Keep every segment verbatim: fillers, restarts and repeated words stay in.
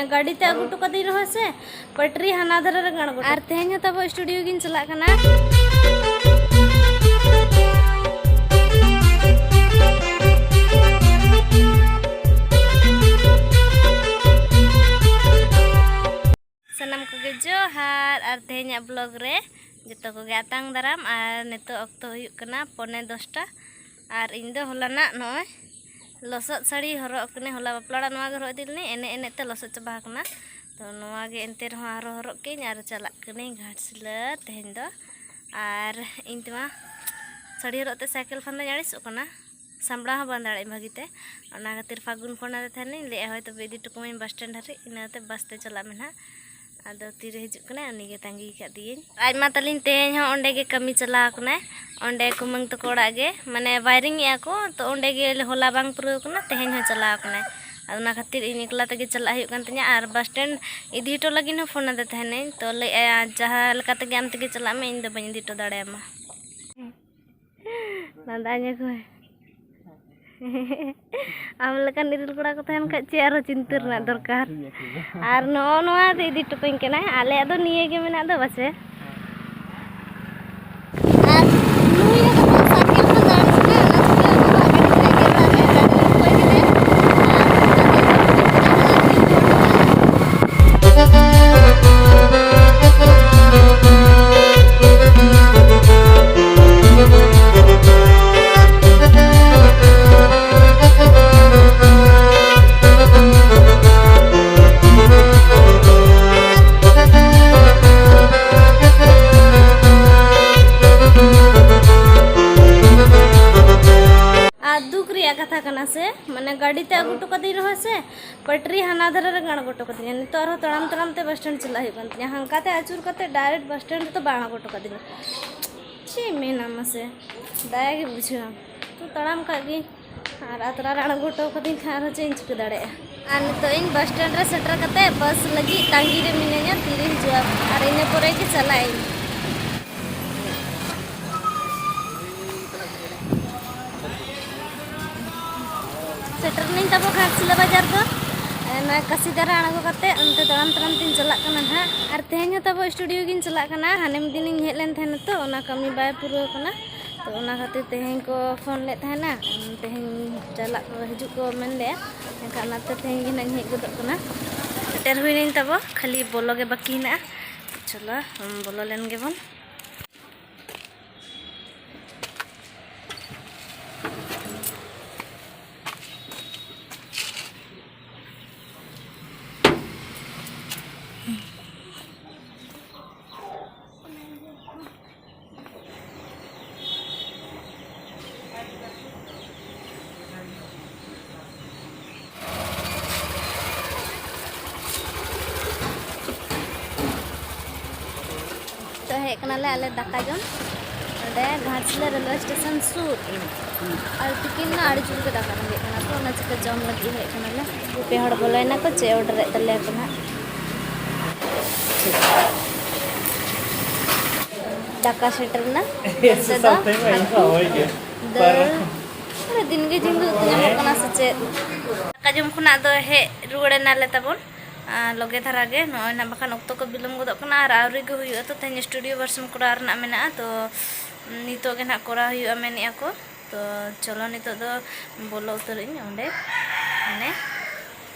ᱜᱟᱹᱰᱤ ᱛᱮ ᱟᱹᱜᱩ ᱦᱚᱴᱚ ᱠᱟᱹᱫᱤᱧ ᱨᱮᱦᱚᱸ ᱥᱮ, ᱯᱟᱹᱴᱨᱤ ᱦᱟᱱᱟ ᱫᱷᱟᱨᱮ ᱨᱮ ᱟᱬᱜᱚ ᱦᱚᱴᱚ᱾ ᱟᱨ ᱛᱮᱦᱮᱧ ᱦᱚᱸ ᱛᱟᱵᱚ ᱥᱴᱩᱰᱤᱭᱳ ᱜᱤᱧ ᱪᱟᱞᱟᱜ ᱠᱟᱱᱟ᱾ ᱥᱟᱱᱟᱢ ᱠᱚᱜᱮ ᱡᱚᱦᱟᱨ᱾ ᱟᱨ ᱛᱮᱦᱮᱧᱟᱜ ᱵᱞᱚᱜ ᱨᱮ ᱡᱚᱛᱚ ᱠᱚᱜᱮ ᱟᱛᱟᱝ ᱫᱟᱨᱟᱢ᱾ ᱟᱨ ᱱᱤᱛᱚᱜ ᱚᱠᱛᱚ ᱦᱩᱭᱩᱜ ᱠᱟᱱᱟ ᱯᱚᱱᱮ ᱫᱚᱥᱴᱟ᱾ ᱟᱨ ᱤᱧ ᱫᱚ ᱦᱚᱞᱟᱱᱟᱜ ᱱᱚᱜᱼᱚᱭ ᱞᱚᱥᱚᱫ ᱥᱟᱹᱲᱤ ᱦᱚᱨᱚᱜ ᱠᱟᱹᱱᱟᱹᱧ᱾ ᱦᱚᱞᱟ ᱵᱟᱯᱞᱟ ᱚᱲᱟᱜ ᱱᱚᱣᱟ ᱜᱮ ᱦᱚᱨᱚᱜ ᱤᱫᱤ ᱞᱮᱱᱟᱹᱧ, ᱮᱱᱮᱡ ᱮᱱᱮᱡ ᱛᱮ ᱞᱚᱥᱚᱫ ᱪᱟᱵᱟ ᱟᱠᱟᱱᱟ᱾ ᱛᱚ ᱱᱚᱣᱟ ᱜᱮ ᱮᱱᱛᱮ ᱨᱮᱦᱚᱸ ᱟᱨᱦᱚᱸ ᱦᱚᱨᱚᱜ ᱠᱟᱹᱧ ᱟᱨ ᱪᱟᱞᱟᱜ ᱠᱟᱹᱱᱟᱹᱧ ᱜᱷᱟᱴᱥᱤᱞᱟᱹ ᱛᱮᱦᱮᱧ ᱫᱚ᱾ ᱟᱨ ᱤᱧ ᱛᱮᱢᱟ ᱥᱟᱹᱲᱤ ᱦᱚᱨᱚᱜ ᱛᱮ ᱥᱟᱭᱠᱮᱞ ᱯᱷᱟᱱᱫᱟᱧ ᱟᱹᱲᱤᱥᱚᱜ ᱠᱟᱱᱟ, ᱥᱟᱢᱵᱲᱟᱣ ᱦᱚᱸ ᱵᱟᱝ ᱫᱟᱲᱮᱭᱟᱜᱼᱟᱹᱧ ᱵᱷᱟᱹᱜᱤ ᱛᱮ᱾ ᱚᱱᱟ ᱠᱷᱟᱹᱛᱤᱨ ᱯᱷᱟᱹᱜᱩᱱ ᱯᱷᱳᱱ ᱟᱫᱮ ᱛᱟᱦᱮᱱᱟᱹᱧ, ᱞᱟᱹᱭᱮᱫᱼᱟ ᱦᱳᱭ ᱛᱚᱵᱮ ᱤᱫᱤ ᱦᱚᱴᱚ ᱠᱟᱹᱢᱟᱹᱧ ᱵᱟᱥ ᱥᱴᱮᱱᱰ ᱦᱟᱹᱨᱤᱡ, ᱤᱱᱟᱹᱛᱮ ᱵᱟᱥ ᱛᱮ ᱪᱟᱞᱟᱜ ᱢᱮ ᱱᱟᱦᱟᱜ᱾ ᱟᱫᱚ ᱛᱤᱨᱮ ᱦᱤᱡᱩᱜ ᱠᱟᱱᱟᱭ ᱩᱱᱤ ᱜᱮ ᱛᱟᱺᱜᱤ ᱠᱟᱫᱮᱭᱟᱹᱧ᱾ ᱟᱡ ᱢᱟ ᱛᱟᱹᱞᱤᱧ ᱛᱮᱦᱮᱧ ᱦᱚᱸ ᱚᱸᱰᱮ ᱜᱮ ᱠᱟᱹᱢᱤ ᱪᱟᱞᱟᱣ ᱠᱟᱱᱟᱭ, ᱚᱸᱰᱮ ᱠᱩᱢᱟᱹᱝ ᱛᱟᱠᱚ ᱚᱲᱟᱜ ᱜᱮ, ᱢᱟᱱᱮ ᱣᱟᱭᱨᱤᱝ ᱮᱫᱼᱟ ᱠᱚ, ᱛᱚ ᱚᱸᱰᱮ ᱜᱮ ᱦᱚᱞᱟ ᱵᱟᱝ ᱯᱩᱨᱟᱹᱣ ᱠᱟᱱᱟ, ᱛᱮᱦᱮᱧ ᱦᱚᱸ ᱪᱟᱞᱟᱣ ᱠᱟᱱᱟᱭ᱾ ᱟᱫᱚ ᱚᱱᱟ ᱠᱷᱟᱹᱛᱤᱨ ᱤᱧ ᱮᱠᱞᱟ ᱛᱮᱜᱮ ᱪᱟᱞᱟᱜ ᱦᱩᱭᱩᱜ ᱠᱟᱱ ᱛᱤᱧᱟᱹ᱾ ᱟᱨ ᱵᱟᱥ ᱥᱴᱮᱱᱰ ᱤᱫᱤ ᱦᱚᱴᱚ ᱞᱟᱹᱜᱤᱫ ᱦᱚᱸ ᱯᱷᱳᱱ ᱟᱫᱮ ᱛᱟᱦᱮᱱᱟᱹᱧ, ᱛᱚ ᱞᱟᱹᱭᱮᱫᱼᱟᱭ ᱡᱟᱦᱟᱸ ᱞᱮᱠᱟ ᱛᱮᱜᱮ ᱟᱢ ᱛᱮᱜᱮ ᱪᱟᱞᱟᱜ ᱢᱮ, ᱤᱧ ᱫᱚ ᱵᱟᱹᱧ ᱤᱫᱤ ᱦᱚᱴᱚ ᱫᱟᱲᱮᱭᱟᱢᱟ᱾ ᱞᱟᱸᱫᱟᱧ ᱟᱹᱜᱩᱭ᱾ ᱟᱢ ᱞᱮᱠᱟᱱ ᱤᱨᱤᱞ ᱠᱚᱲᱟ ᱠᱚ ᱛᱟᱦᱮᱱ ᱠᱷᱟᱡ ᱪᱮᱫ ᱟᱨᱦᱚᱸ ᱪᱤᱱᱛᱟᱹ ᱨᱮᱱᱟᱜ ᱫᱚᱨᱠᱟᱨ᱾ ᱴᱷᱤᱠ ᱜᱮᱭᱟ, ᱴᱷᱤᱠ ᱜᱮᱭᱟ᱾ ᱟᱨ ᱱᱚᱜᱼᱚ ᱱᱚᱣᱟ ᱫᱚ ᱤᱫᱤ ᱦᱚᱴᱚ ᱠᱟᱹᱧ ᱠᱟᱱᱟᱭ, ᱟᱞᱮᱭᱟᱜ ᱫᱚ ᱱᱤᱭᱟᱹ ᱜᱮ ᱢᱮᱱᱟᱜ ᱫᱚ ᱯᱟᱪᱮ᱾ ᱟᱨ ᱱᱩᱭ ᱦᱚᱸ ᱛᱟᱵᱚᱱ ᱥᱟᱭᱠᱮᱞ ᱠᱚ ᱫᱟᱬᱟᱱ ᱠᱟᱱᱟ, ᱚᱱᱟ ᱪᱤᱠᱟᱹ ᱟᱵᱚ ᱦᱟᱸᱜ ᱜᱟᱹᱰᱤ ᱨᱮ ᱜᱮ ᱫᱟᱜ ᱨᱮ ᱜᱟᱹᱰᱤ ᱨᱮ ᱚᱠᱚᱭ ᱢᱮᱱᱟᱭᱟ? ᱟᱨ ᱚᱱᱟ ᱛᱮ ᱟᱨ ᱛᱤᱸᱜᱩ ᱦᱚᱴᱚ ᱠᱟᱜᱼᱟ᱾ ᱟᱨ ᱫᱩᱠ ᱨᱮᱭᱟᱜ ᱠᱟᱛᱷᱟ ᱠᱟᱱᱟ ᱥᱮ, ᱢᱟᱱᱮ ᱜᱟᱹᱰᱤ ᱛᱮ ᱟᱹᱜᱩ ᱦᱚᱴᱚ ᱠᱟᱹᱫᱤᱧ ᱨᱮᱦᱚᱸ ᱥᱮ, ᱯᱟᱹᱴᱨᱤ ᱦᱟᱱᱟ ᱫᱷᱟᱨᱮ ᱨᱮ ᱟᱬᱜᱚ ᱦᱚᱴᱚ ᱠᱟᱹᱫᱤᱧᱟ᱾ ᱱᱤᱛᱚᱜ ᱟᱨᱦᱚᱸ ᱛᱟᱲᱟᱢ ᱛᱟᱲᱟᱢ ᱛᱮ ᱵᱟᱥ ᱥᱴᱮᱱᱰ ᱪᱟᱞᱟᱜ ᱦᱩᱭᱩᱜ ᱠᱟᱱ ᱛᱤᱧᱟ᱾ ᱦᱟᱱᱠᱟ ᱛᱮ ᱟᱹᱪᱩᱨ ᱠᱟᱛᱮ ᱰᱟᱭᱨᱮᱠᱴ ᱵᱟᱥ ᱥᱴᱮᱱᱰ ᱨᱮᱫᱚ ᱵᱟᱝ ᱟᱬᱜᱚ ᱦᱚᱴᱚ ᱠᱟᱹᱫᱤᱧᱟ᱾ ᱪᱮᱫ ᱮᱢ ᱢᱮᱱᱟ ᱢᱟᱥᱮ, ᱫᱟᱭᱟ ᱜᱮ ᱵᱩᱡᱷᱟᱹᱣᱟ᱾ ᱛᱚ ᱛᱟᱲᱟᱢ ᱠᱟᱜ ᱜᱤᱧ, ᱟᱨ ᱟᱛᱨᱟ ᱨᱮ ᱟᱬᱜᱚ ᱦᱚᱴᱚ ᱠᱟᱹᱫᱤᱧ ᱠᱷᱟᱱ ᱟᱨᱦᱚᱸ ᱪᱮᱫ ᱤᱧ ᱪᱤᱠᱟᱹ ᱫᱟᱲᱮᱭᱟᱜᱼᱟ? ᱟᱨ ᱱᱤᱛᱚᱜ ᱤᱧ ᱵᱟᱥ ᱥᱴᱮᱱᱰ ᱨᱮ ᱥᱮᱴᱮᱨ ᱠᱟᱛᱮ ᱵᱟᱥ ᱞᱟᱹᱜᱤᱫ ᱛᱟᱺᱜᱤ ᱨᱮ ᱢᱤᱱᱟᱹᱧᱟ, ᱛᱤᱨᱮ ᱦᱤᱡᱩᱜᱼᱟ, ᱟᱨ ᱤᱱᱟᱹ ᱯᱚᱨᱮ ᱜᱮ ᱪᱟᱞᱟᱜ ᱟᱹᱧ᱾ ᱥᱮᱴᱮᱨ ᱱᱟᱹᱧ ᱛᱟᱵᱚ ᱜᱷᱟᱴᱥᱤᱞᱟᱹ ᱵᱟᱡᱟᱨ ᱫᱚ᱾ ᱱᱚᱜᱼᱚᱭ ᱠᱟᱥᱤ ᱫᱟᱨᱟ ᱟᱬᱜᱚ ᱠᱟᱛᱮ ᱚᱱᱛᱮ ᱛᱟᱲᱟᱢ ᱛᱟᱲᱟᱢ ᱛᱤᱧ ᱪᱟᱞᱟᱜ ᱠᱟᱱᱟ ᱱᱟᱦᱟᱜ᱾ ᱟᱨ ᱛᱮᱦᱮᱧ ᱦᱚᱸ ᱛᱟᱵᱚ ᱥᱴᱩᱰᱤᱭᱳ ᱜᱤᱧ ᱪᱟᱞᱟᱜ ᱠᱟᱱᱟ᱾ ᱦᱟᱱᱮᱢ ᱫᱤᱱᱤᱧ ᱦᱮᱡ ᱞᱮᱱ ᱛᱟᱦᱮᱱᱟ ᱛᱚ, ᱚᱱᱟ ᱠᱟᱹᱢᱤ ᱵᱟᱭ ᱯᱩᱨᱟᱹᱣ ᱠᱟᱱᱟ᱾ ᱛᱚ ᱚᱱᱟ ᱠᱷᱟᱹᱛᱤᱨ ᱛᱮᱦᱮᱧ ᱠᱚ ᱯᱷᱳᱱ ᱞᱮᱫ ᱛᱟᱦᱮᱱᱟ, ᱛᱮᱦᱮᱧ ᱪᱟᱞᱟᱜ ᱠᱚ ᱦᱤᱡᱩᱜ ᱠᱚ ᱢᱮᱱ ᱞᱮᱫᱼᱟ᱾ ᱮᱱᱠᱷᱟᱱ ᱚᱱᱟᱛᱮ ᱛᱮᱦᱮᱧ ᱜᱮ ᱱᱟᱜ ᱤᱧ ᱦᱮᱡ ᱜᱚᱫᱚᱜ ᱠᱟᱱᱟ᱾ ᱥᱮᱴᱮᱨ ᱦᱩᱭ ᱱᱟᱹᱧ ᱛᱟᱵᱚ, ᱠᱷᱟᱹᱞᱤ ᱵᱚᱞᱚ ᱜᱮ ᱵᱟᱹᱠᱤ ᱦᱮᱱᱟᱜᱼᱟ᱾ ᱪᱚᱞᱚ, ᱵᱚᱞᱚ ᱞᱮᱱ ᱜᱮᱵᱚᱱ᱾ ᱛᱚ ᱦᱮᱡ ᱠᱟᱱᱟᱞᱮ ᱟᱞᱮ ᱫᱟᱠᱟ ᱡᱚᱢ ᱱᱚᱸᱰᱮ ᱜᱷᱟᱴᱥᱤᱞᱟᱹ ᱨᱮᱞᱣᱮ ᱥᱴᱮᱥᱚᱱ ᱥᱩᱨ᱾ ᱟᱨ ᱛᱤᱠᱤᱱ ᱢᱟ ᱟᱹᱰᱤ ᱡᱳᱨ ᱜᱮ ᱫᱟᱠᱟ ᱨᱮᱸᱜᱮᱡ ᱠᱟᱱᱟ, ᱛᱚ ᱚᱱᱟ ᱪᱤᱠᱟᱹ ᱡᱚᱢ ᱞᱟᱹᱜᱤᱫ ᱦᱮᱡ ᱠᱟᱱᱟᱞᱮ᱾ ᱯᱮ ᱦᱚᱲ ᱵᱚᱞᱚᱭᱮᱱᱟ ᱠᱚ, ᱪᱮᱫ ᱚᱰᱟᱨᱮᱫ ᱛᱟᱞᱮᱭᱟ ᱠᱚ ᱱᱟᱜ᱾ ᱫᱟᱠᱟ ᱥᱮᱴᱮᱨ ᱮᱱᱟ᱾ ᱱᱚᱛᱮ ᱫᱚ ᱦᱟᱹᱠᱩ, ᱫᱟᱹᱞ, ᱟᱨ ᱫᱤᱱ ᱜᱮ ᱡᱤᱞ ᱩᱛᱩ ᱧᱟᱢᱚᱜ ᱠᱟᱱᱟ ᱥᱮ ᱪᱮᱫ? ᱫᱟᱠᱟ ᱡᱚᱢ ᱠᱷᱚᱱᱟᱜ ᱫᱚ ᱦᱮᱡ ᱨᱩᱣᱟᱹᱲ ᱮᱱᱟᱞᱮ ᱛᱟᱵᱚᱱ᱾ ᱟᱨ ᱞᱚᱜᱮ ᱫᱷᱟᱨᱟ ᱜᱮ ᱱᱚᱜᱼᱚᱭ ᱱᱟᱜ, ᱵᱟᱠᱷᱟᱱ ᱚᱠᱛᱚ ᱠᱚ ᱵᱤᱞᱚᱢ ᱜᱚᱫᱚᱜ ᱠᱟᱱᱟ ᱟᱨ ᱟᱹᱣᱨᱤ ᱜᱮ ᱦᱩᱭᱩᱜᱼᱟ᱾ ᱛᱚ ᱛᱮᱦᱮᱧ ᱥᱴᱩᱰᱤᱭᱳ ᱵᱟᱨᱥᱤᱧ ᱠᱚᱨᱟᱣ ᱨᱮᱱᱟᱜ ᱢᱮᱱᱟᱜᱼᱟ, ᱛᱚ ᱱᱤᱛᱚᱜ ᱜᱮ ᱱᱟᱜ ᱠᱚᱨᱟᱣ ᱦᱩᱭᱩᱜᱼᱟ ᱢᱮᱱᱮᱫᱼᱟ ᱠᱚ᱾ ᱛᱚ ᱪᱚᱞᱚ ᱱᱤᱛᱚᱜ ᱫᱚ ᱵᱚᱞᱚ ᱩᱛᱟᱹᱨᱚᱜ ᱟᱹᱧ ᱚᱸᱰᱮ, ᱢᱟᱱᱮ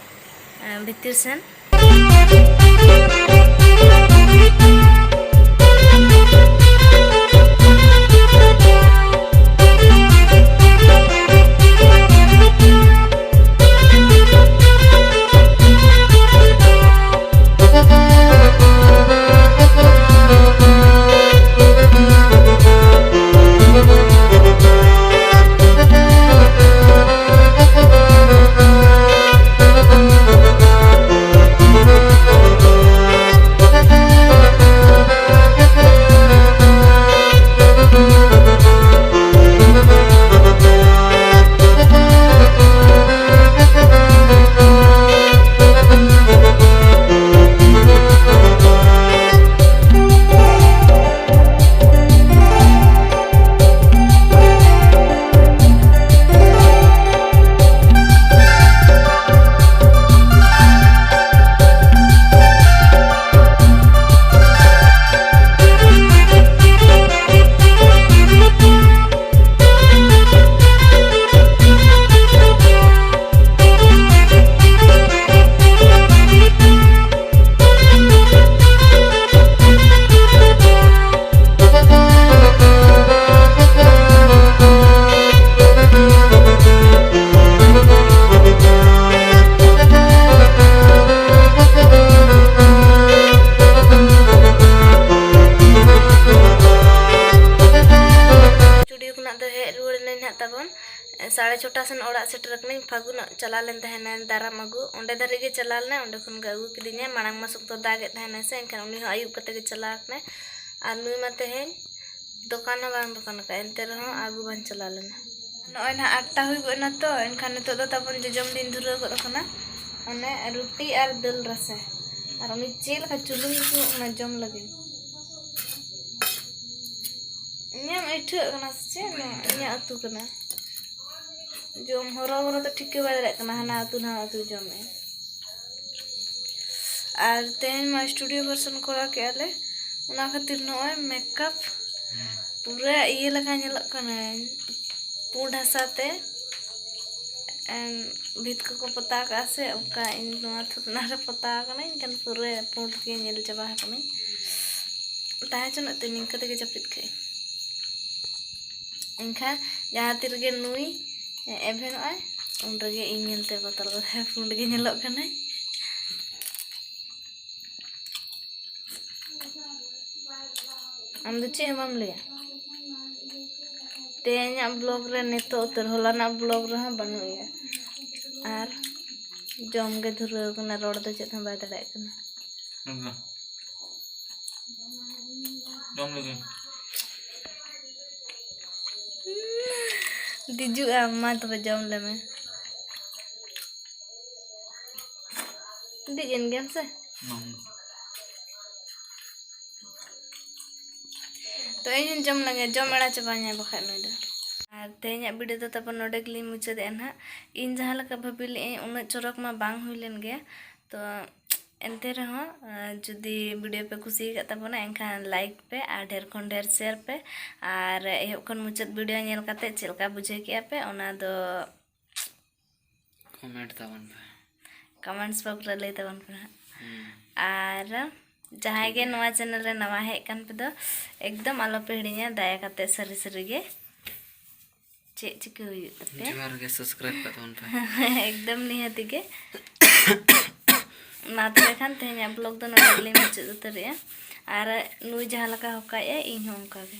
ᱵᱷᱤᱛᱤᱨ ᱥᱮᱱ᱾ ᱥᱮᱱ ᱚᱲᱟᱜ ᱥᱮᱴᱮᱨ ᱟᱠᱟᱱᱟᱹᱧ᱾ ᱯᱷᱟᱹᱜᱩᱱᱚᱜ ᱪᱟᱞᱟᱣ ᱞᱮᱱ ᱛᱟᱦᱮᱱᱟᱭ ᱫᱟᱨᱟᱢ ᱟᱹᱜᱩ, ᱚᱸᱰᱮ ᱫᱷᱟᱹᱨᱤᱡ ᱜᱮ ᱪᱟᱞᱟᱣ ᱞᱮᱱᱟᱭ, ᱚᱸᱰᱮ ᱠᱷᱚᱱ ᱜᱮ ᱟᱹᱜᱩ ᱠᱤᱫᱤᱧᱟᱭ᱾ ᱢᱟᱲᱟᱝ ᱢᱟ ᱥᱚᱠᱛᱚ ᱫᱟᱜ ᱮᱫ ᱛᱟᱦᱮᱱᱟᱭ ᱥᱮ, ᱮᱱᱠᱷᱟᱱ ᱩᱱᱤ ᱦᱚᱸ ᱟᱹᱭᱩᱵ ᱠᱟᱛᱮ ᱜᱮ ᱪᱟᱞᱟᱣ ᱟᱠᱟᱱᱟᱭ᱾ ᱟᱨ ᱱᱩᱭ ᱢᱟ ᱛᱮᱦᱮᱧ ᱫᱚᱠᱟᱱ ᱦᱚᱸ ᱵᱟᱝ ᱫᱚᱠᱟᱱ ᱟᱠᱟᱫ, ᱮᱱᱛᱮ ᱨᱮᱦᱚᱸ ᱟᱹᱜᱩ ᱵᱟᱝ ᱪᱟᱞᱟᱣ ᱞᱮᱱᱟ᱾ ᱱᱚᱜᱼᱚᱭ ᱱᱟᱦᱟᱜ ᱟᱴ ᱴᱟ ᱦᱩᱭ ᱜᱚᱫ ᱮᱱᱟ ᱛᱚ, ᱮᱱᱠᱷᱟᱱ ᱱᱤᱛᱚᱜ ᱫᱚ ᱛᱟᱵᱚᱱ ᱡᱚᱡᱚᱢ ᱫᱤᱱ ᱫᱷᱩᱨᱟᱹᱣ ᱜᱚᱫ ᱟᱠᱟᱱᱟ᱾ ᱚᱱᱮ ᱨᱩᱴᱤ ᱟᱨ ᱫᱟᱹᱞ ᱨᱟᱥᱮ, ᱟᱨ ᱩᱱᱤ ᱪᱮᱫ ᱞᱮᱠᱟ ᱪᱩᱞᱩᱝ ᱧᱩᱛᱩᱢᱚᱜ ᱠᱟᱱᱟ ᱡᱚᱢ ᱞᱟᱹᱜᱤᱫ᱾ ᱤᱧᱟᱹᱜ ᱟᱹᱭᱴᱷᱟᱹᱜ ᱠᱟᱱᱟ ᱥᱮ ᱪᱮᱫ? ᱱᱚᱣᱟ ᱤᱧᱟᱹᱜ ᱟᱹᱛᱩ ᱠᱟᱱᱟ᱾ ᱡᱚᱢ ᱦᱚᱨᱚ ᱦᱚᱨᱚ ᱫᱚ ᱴᱷᱤᱠᱟᱹ ᱵᱟᱭ ᱫᱟᱲᱮᱭᱟᱜ ᱠᱟᱱᱟ, ᱦᱟᱱᱟ ᱟᱹᱛᱩ ᱱᱟᱣᱟ ᱟᱹᱛᱩ ᱡᱚᱢᱮᱜᱼᱟ᱾ ᱟᱨ ᱛᱮᱦᱮᱧ ᱢᱟ studio version ᱠᱚᱨᱟᱣ ᱠᱮᱜᱼᱟ ᱞᱮ, ᱚᱱᱟ ᱠᱷᱟᱹᱛᱤᱨ ᱱᱚᱜᱼᱚᱭ makeup ᱯᱩᱨᱟᱹ ᱤᱭᱟᱹ ᱞᱮᱠᱟ ᱧᱮᱞᱚᱜ ᱠᱟᱱᱟᱹᱧ, ᱯᱩᱸᱰ ᱦᱟᱥᱟ ᱛᱮ᱾ ᱮᱢ, ᱵᱷᱤᱛ ᱠᱚᱠᱚ ᱯᱚᱛᱟᱣ ᱠᱟᱜᱼᱟ ᱥᱮ, ᱚᱱᱠᱟ ᱤᱧ ᱱᱚᱣᱟ ᱛᱷᱩᱛᱱᱟ ᱨᱮ ᱯᱚᱛᱟᱣ ᱠᱟᱹᱱᱟᱹᱧ, ᱮᱱᱠᱷᱟᱱ ᱯᱩᱨᱟᱹ ᱯᱩᱸᱰ ᱜᱮ ᱧᱮᱞ ᱪᱟᱵᱟ ᱟᱠᱟᱱᱟᱹᱧ᱾ ᱛᱟᱦᱮᱸ ᱦᱚᱪᱚᱱᱟᱜ ᱛᱮ ᱱᱤᱝᱠᱟᱹ ᱛᱮᱜᱮ ᱡᱟᱹᱯᱤᱫ ᱠᱟᱜ ᱟᱹᱧ᱾ ᱮᱱᱠᱷᱟᱱ ᱡᱟᱦᱟᱸ ᱛᱤ ᱨᱮᱜᱮ ᱱᱩᱭ ᱮᱵᱷᱮᱱᱚᱜᱼᱟᱭ, ᱩᱱ ᱨᱮᱜᱮ ᱤᱧ ᱧᱮᱞᱛᱮ ᱵᱚᱛᱚᱨ ᱜᱚᱫᱚᱜᱼᱟᱭ, ᱯᱩᱸᱰ ᱜᱮ ᱧᱮᱞᱚᱜ ᱠᱟᱱᱟᱭ᱾ ᱟᱢ ᱫᱚ ᱪᱮᱫ ᱦᱚᱸ ᱵᱟᱢ ᱞᱟᱹᱭᱟ? ᱛᱮᱦᱮᱧᱟᱜ vlog ᱨᱮ ᱱᱤᱛᱚᱜ ᱩᱛᱟᱹᱨ, ᱦᱚᱞᱟᱱᱟᱜ vlog ᱨᱮᱦᱚᱸ ᱵᱟᱹᱱᱩᱜ ᱮᱭᱟ᱾ ᱟᱨ ᱡᱚᱢ ᱜᱮ ᱫᱷᱩᱨᱟᱹᱣ ᱠᱟᱱᱟ, ᱨᱚᱲ ᱫᱚ ᱪᱮᱫ ᱦᱚᱸ ᱵᱟᱭ ᱫᱟᱲᱮᱭᱟᱜ ᱠᱟᱱᱟ᱾ ᱮᱠᱫᱚᱢ᱾ ᱡᱚᱢ ᱞᱮᱜᱮ᱾ ᱫᱤᱡᱩᱜ ᱟᱢ, ᱢᱟ ᱛᱚᱵᱮ ᱡᱚᱢ ᱞᱮᱢᱮ᱾ ᱫᱤᱡ ᱮᱱ ᱜᱮᱭᱟᱢ ᱥᱮ? ᱵᱟᱝ᱾ ᱛᱚ ᱤᱧ ᱦᱚᱸᱧ ᱡᱚᱢ ᱞᱮᱜᱮ, ᱡᱚᱢ ᱮᱲᱟ ᱪᱟᱵᱟᱧᱟᱭ ᱵᱟᱠᱷᱟᱡ ᱱᱩᱭ ᱫᱚ᱾ ᱟᱨ ᱛᱮᱦᱮᱧᱟᱜ video ᱫᱚ ᱛᱟᱵᱚᱱ ᱱᱚᱰᱮ ᱜᱮᱞᱤᱧ ᱢᱩᱪᱟᱹᱫᱮᱜᱼᱟ ᱱᱟᱦᱟᱜ᱾ ᱤᱧ ᱡᱟᱦᱟᱸ ᱞᱮᱠᱟ ᱵᱷᱟᱹᱵᱤ ᱞᱮᱜᱼᱟᱹᱧ, ᱩᱱᱟᱹᱜ ᱪᱚᱨᱚᱠ ᱢᱟ ᱵᱟᱝ ᱦᱩᱭ ᱞᱮᱱ ᱜᱮ᱾ ᱛᱚ ᱮᱱᱛᱮ ᱨᱮᱦᱚᱸ, ᱟᱸ, ᱡᱩᱫᱤ video ᱯᱮ ᱠᱩᱥᱤ ᱟᱠᱟᱫ ᱛᱟᱵᱚᱱᱟ, ᱮᱱᱠᱷᱟᱱ like ᱯᱮ ᱟᱨ ᱰᱷᱮᱨ ᱠᱷᱚᱱ ᱰᱷᱮᱨ share ᱯᱮ᱾ ᱟᱨ ᱮᱦᱚᱵ ᱠᱷᱚᱱ ᱢᱩᱪᱟᱹᱫ video ᱧᱮᱞ ᱠᱟᱛᱮ ᱪᱮᱫ ᱞᱮᱠᱟ ᱵᱩᱡᱷᱟᱹᱣ ᱠᱮᱜᱼᱟ ᱯᱮ, ᱚᱱᱟ ᱫᱚ comment ᱛᱟᱵᱚᱱ ᱯᱮ᱾ Comments box ᱨᱮ ᱞᱟᱹᱭ ᱛᱟᱵᱚᱱ ᱯᱮ ᱦᱟᱸᱜ᱾ ᱦᱩᱸ᱾ ᱟᱨ ᱡᱟᱦᱟᱸᱭ ᱜᱮ ᱴᱷᱤᱠ ᱜᱮᱭᱟ᱾ ᱱᱚᱣᱟ channel ᱨᱮ ᱱᱟᱣᱟ ᱦᱮᱡ ᱠᱟᱱ ᱯᱮ ᱫᱚ, ᱮᱠᱫᱚᱢ ᱟᱞᱚ ᱯᱮ ᱦᱤᱲᱤᱧᱟ, ᱫᱟᱭᱟ ᱠᱟᱛᱮ ᱥᱟᱹᱨᱤ ᱥᱟᱹᱨᱤ ᱜᱮ᱾ ᱪᱮᱫ ᱪᱤᱠᱟᱹ ᱦᱩᱭᱩᱜ ᱛᱟᱯᱮᱭᱟ? ᱡᱚᱦᱟᱨ ᱜᱮ, subscribe ᱠᱟᱜ ᱛᱟᱵᱚᱱ ᱯᱮ᱾ ᱮᱠᱫᱚᱢ ᱱᱤᱦᱟᱹᱛᱤ ᱜᱮ᱾ ᱢᱟ ᱛᱚᱵᱮ ᱠᱷᱟᱱ ᱛᱮᱦᱮᱧᱟᱜ vlog ᱫᱚ ᱱᱚᱰᱮ ᱜᱮᱞᱤᱧ ᱢᱩᱪᱟᱹᱫ ᱩᱛᱟᱹᱨᱮᱜᱼᱟ᱾ ᱟᱨ ᱱᱩᱭ ᱡᱟᱦᱟᱸ ᱞᱮᱠᱟ ᱦᱚᱠᱟᱭᱮᱜᱼᱟᱭ, ᱤᱧ ᱦᱚᱸ ᱚᱱᱠᱟ ᱜᱮ᱾